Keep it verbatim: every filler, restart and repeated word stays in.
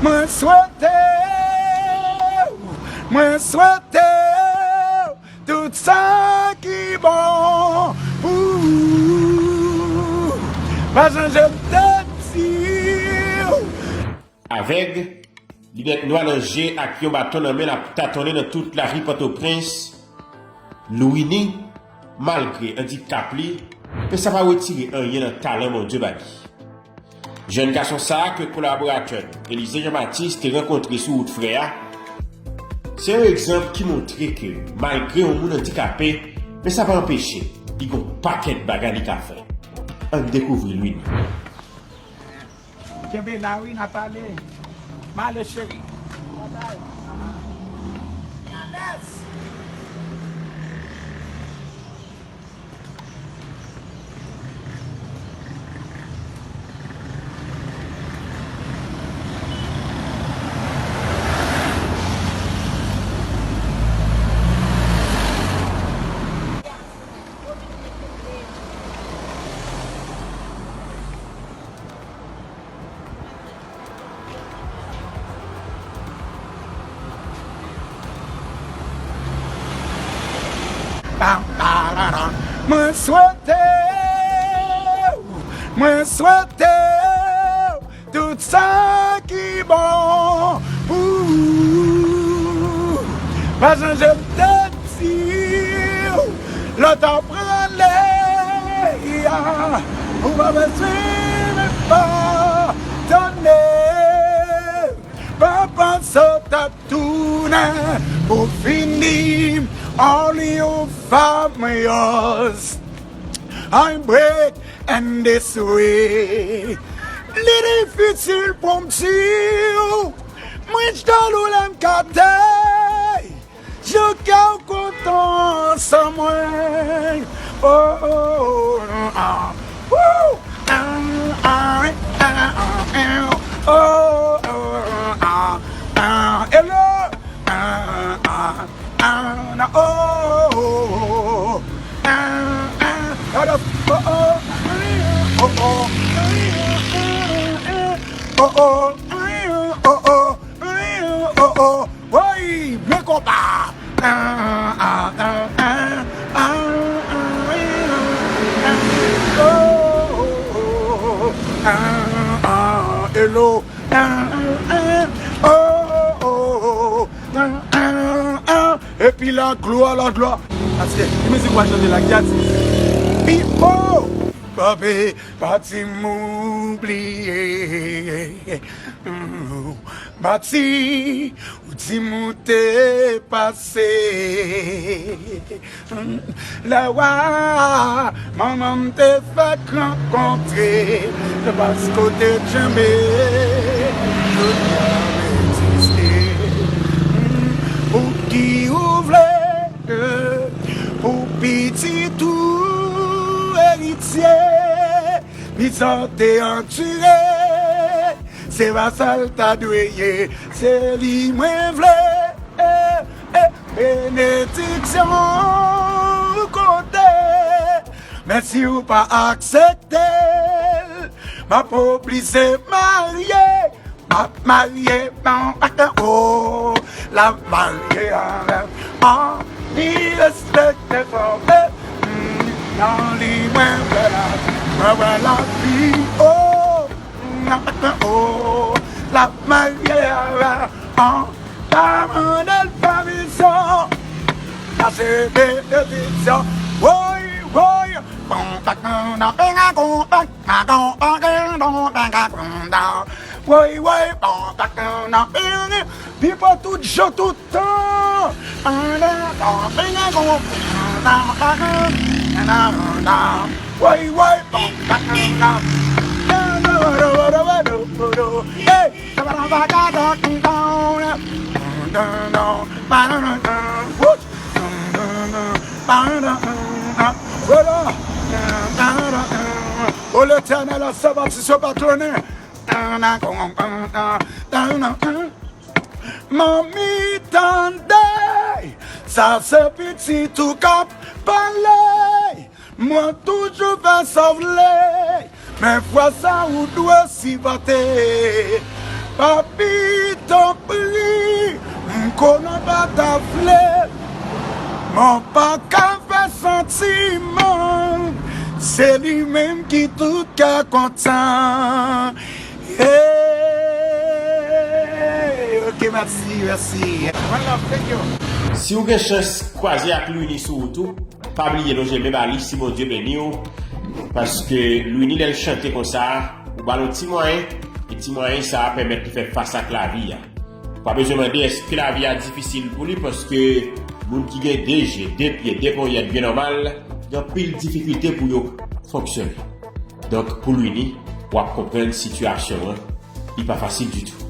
Mwen swete w, mwen swete w tout sa ki bon pou ou. Pa chanje m te di w. Avèg, linèt nwa nan je ak yon baton nan men l ap tatonnen nan tout lari Pòtoprens, Louini, malgre andikap li, men sa pa retire anyen nan talan Bondye ba li. Jèn gason sa a ke kolaboratè n, Elize Jean Baptiste, te rankontre sou wout frè a, se yon egzanp ki montre ke malgre yon moun andikape, men sa pa anpeche li gen yon pakèt bagay li ka fè. Ann dekouvri Louini. Kenbe la wi, n ap ale. M ale, cheri. Mwen swete w, mwen swete w tout sa ki bon pou ou. Pa chanje m te di w, lè w ta prale a, ou pa bezwen menm padone. Pa panse w t ap tounen pou fini. Only you famous. I break and this way. Li difisil pou m di w, mwen jalou lè m gade jan kè w kontan san mwen. Oh, oh, ah, woo, ah, ah, ah, ah, oh, oh, ah, ah, hello, ah, ah, ah, na, oh, oh, oh, ah, ah, oh, oh, oh, oh, oh, oh, oh, oh, oh, oh, oh, oh, woy, men konpa. Hello. Epi la glwa, la glwa. Paske, ki mizik w al chante la, ki atis? Pipo! Kanpe, pa di m ou bliye. Pati, ou di m ou te pase. Lè w a manman m te fèk rankontre, se paske w te tchenbe. Jodi a m egziste. Pouki ou vle pou pitit ou eritye? Pizza te andire, se pa sa l ta dwe ye, se li mwen vle. Eh, eh, benediksyon ou konte, men si ou pa aksepte l, m ap oblije marye. M ap marye, bon, ak, oh, l ap marye avè m. An, li respekte fòme, mm, nan li mwen wè la, mwen wè lavi, oh, mm, ak, oh, l ap marye avè m. An, pa mande l pèmisyon, sa se benediksyon. Woy, woy, bon, tak, nan, nan, nan, nan, nan, nan, nan, nan, nan, nan, woy, woy, bon, tak, nan, nan, nan, nan, Pipo tout jan tout tan. Nan, nan, nan, nan, nan, nan, nan, nan, nan, woy, woy, bon, tak, nan, nan, nan, nan, nan, nan, nan, nan, hey, sa va nan va ka nan, nan, nan, nan, nan, nan, nan, nan, nan, wout, nan, nan, nan, nan, nan, nan, nan, nan, wola. O Letènèl, a Sabat, si se patwone. Manmi, tande, sa se pitit ou k ap pale. Mwen toujou fè sa w vle, men fwa sa ou dwe sipòte. Papi, tanpri, m konnen w pa ta vle, men w pa ka fè santiman, se li menm ki tout ka kontan. Hey, ok, mèsi, mèsi. One love, thank you. Si w gen chans kwaze ak Luini sou wout ou, pa bliye lonje men ba li, si Bondye beni w, paske Luini lè l chante konsa, ou ba l yon ti mwayen, e ti mwayen sa a pèmèt li fè fas ak lavi a. Ou pa bezwen mande èske lavi a difisil pou li, paske moun ki gen de je, de pye, de ponyèt byen nòmal, gen anpil difikilte pou yo fonksyone. Donk, pou Luini, w ap konprann sitiyasyon an, li pa fasil ditou.